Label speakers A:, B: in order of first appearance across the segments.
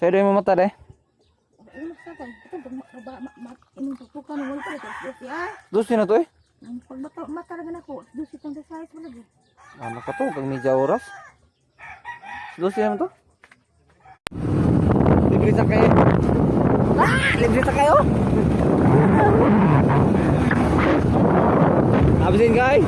A: Sa'yo doon mo mata deh.
B: Ulo sa kan. Ito imong tutukan wala pa ito.
A: Dusi na to eh.
B: Pag mata talaga nako, dusi tang size wala gyud.
A: Ano ka to? Kag medya oras. Dusi naman to. Libre sa kayo. Libre sa kayo. Abisin guys.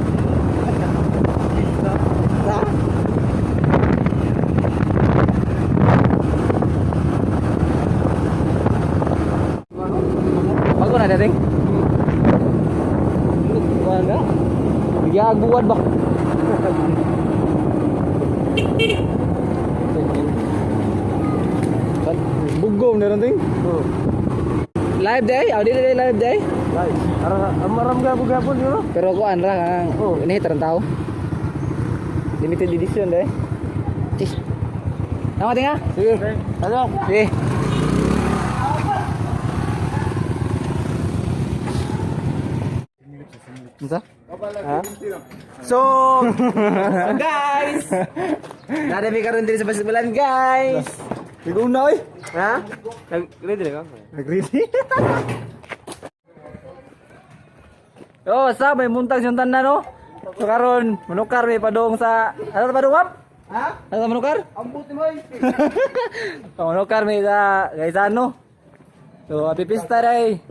A: Bago na dating. Wala. Bigyan buwan ba? Bugom na dating. Live day? Audi day live day?
C: Live. Amaram gapon yun.
A: Pero ko anra kang ini terang tahu. Limited edition deh. Tis. Nama tinggal?
C: Sige. Ano?
A: Sige. Bisa?
C: Ha?
A: So guys, nada mi karon diri sa Basilan guys.
C: Ikaw na eh.
A: Ha?
C: Nag-ready ka?
A: Nag-ready? Oh, sa may muntag yung tanan no. So karon manukar may padong sa ano padong up? Ha? Ano manukar?
C: Ambot mo eh.
A: Manukar may sa guys ano. So happy pista day.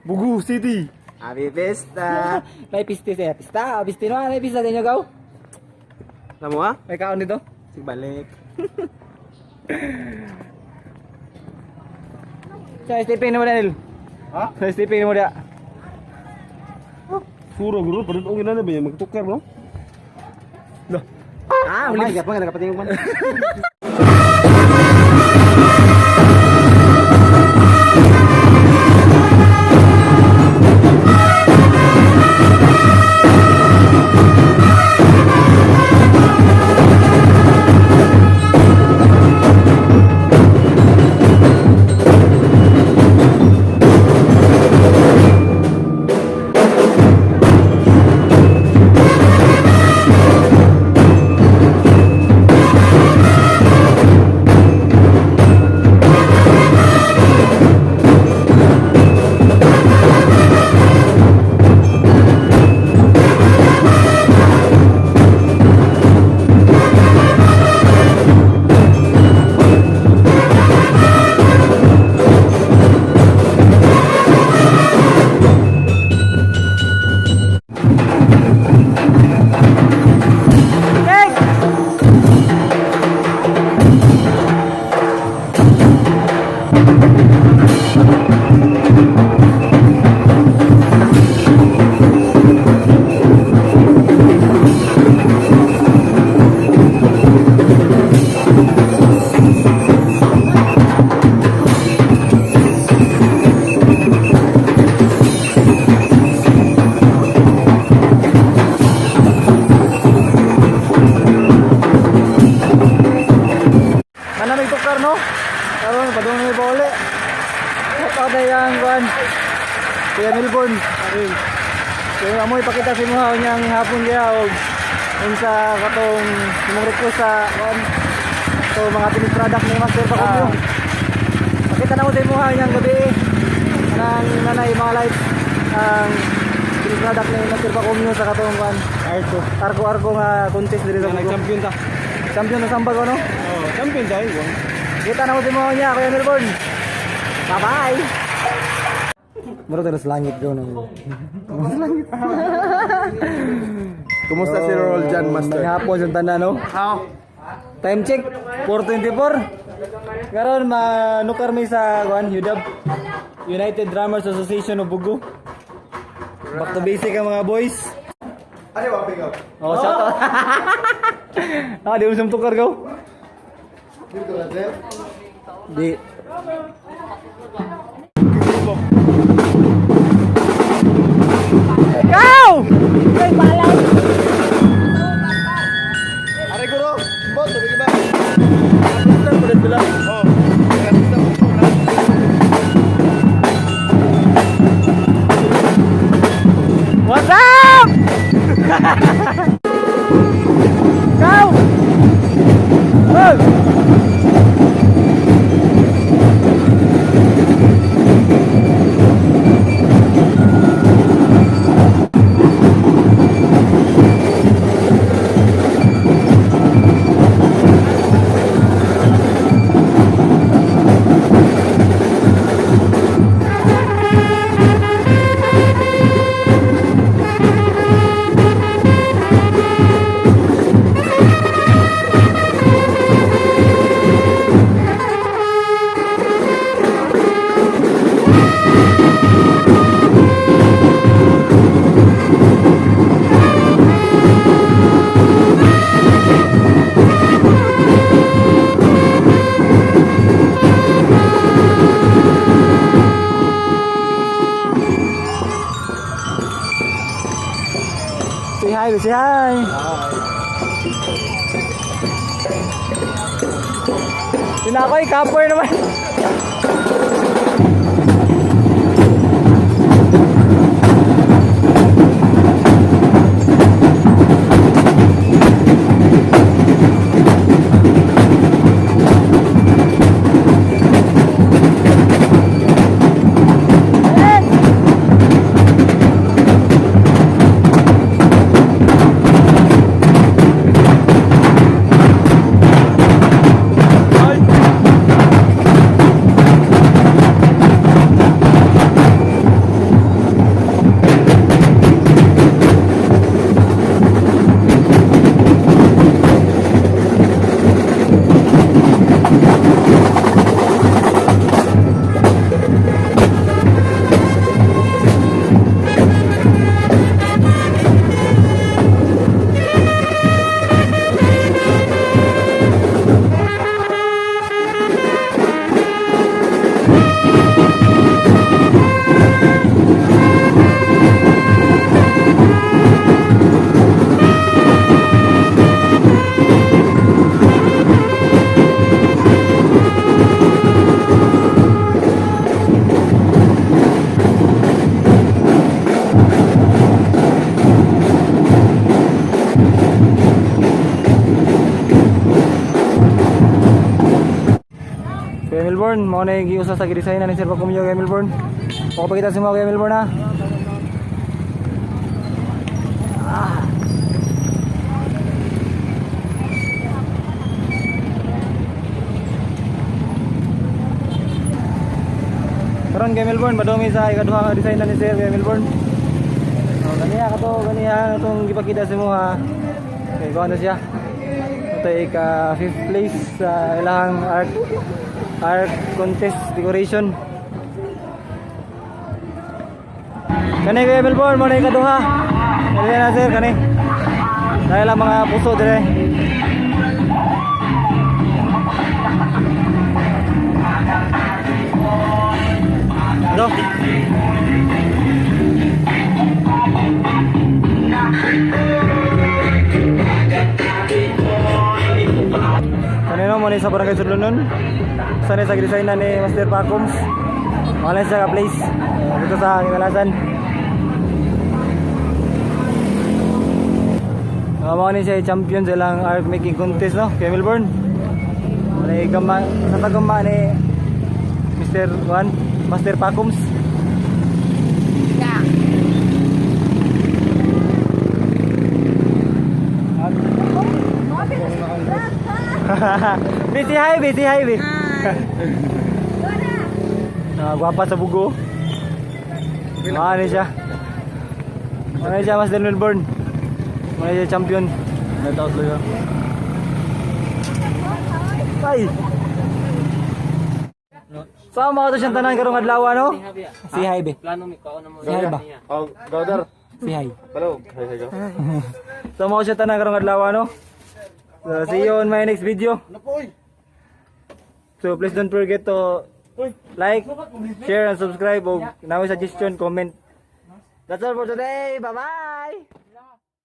C: Bugu City.
A: Happy pista. May pista siya. Pista, pista no, may pista din gaw.
C: Kamu ha?
A: May kaon dito.
C: Balik.
A: Sa Stephen mo Daniel.
C: Ha?
A: Sa Stephen mo dia.
C: Suro guru, padud ungin na ba yung magtukar no?
A: Loh. Ah,
C: Uli
A: uli.
C: ka pa nga nakapatingin man.
A: Kuya Melbourne. So amo ipakita sa inyo niyang hapon niya og unsa katong imong request sa kon to mga finished product ni Master Pacomio. Pakita na mo sa inyo niyang gabi anang nanay mga lights ang finished product ni Master Pacomio sa katong kon arko nga contest diri sa
C: Nag-champion ta.
A: champion na sambag no.
C: Oh, champion tayo.
A: Kita na mo sa inyo niya Kuya Melbourne. Bye-bye. Muro terus langit daw nang. Langit.
C: Kumusta si Roljan Master?
A: Hapon sa tanda no.
C: How?
A: Time check 4:24. Karon manukar mi sa kuan UDAB. United Drummers Association of Bugu. Back to basic ang mga boys.
C: Ano ba pick up?
A: Oh, shout out. Ah, di usum tukar gaw.
C: Dito na sir.
A: Di. Ikaw!
B: Kay balay.
C: Are guru, bot sabi ko ba? Assistant mo din bilang. Oh.
A: What's up? Go! Oh! hi. Tinakoy, kapoy naman. Kuya Melbourne, mo na giusa sa gidesign na ni Sir Pacumio Kuya Melbourne. O pakita sa mga Kuya Melbourne ha. Karon Kuya Melbourne, madumi sa ikaduha nga design na ni Sir Kuya Melbourne. Ganiya ka to, ganiya itong gipakita sa mo ha. Okay, kuha na siya. Ito ay ka 5th place sa ilang art contest decoration. Kani Kuya Melbourne, mo na ikaduha. Kani na sir, kani. Dahil ang mga puso dire. Ano? Kanino mo ni sa barangay Sudlunon? Sana sa design na ni Master Pacums. Wala siya ka place dito sa Kimalasan. Mga ni siya champion sa lang art making contest no, kay Melbourne. Wala gama sa taguma ni Mr. Juan, Master Pacums. Busy highway. Gwapa sa bugo. Ano siya? Ano siya Master Melbourne? Ano siya champion? Nataot lang. Ay! Sama ko to siyang tanan karong adlaw no? Si highway.
D: Plano mi ko na mo.
A: Si highway ba?
C: Oh, Gawdar.
A: Si highway.
C: Hello. Hey,
A: Sama ko siya tanan karong adlaw no? So, see you on my next video. So please don't forget to like, share, and subscribe. O namin suggestion, comment. That's all for today. Bye-bye!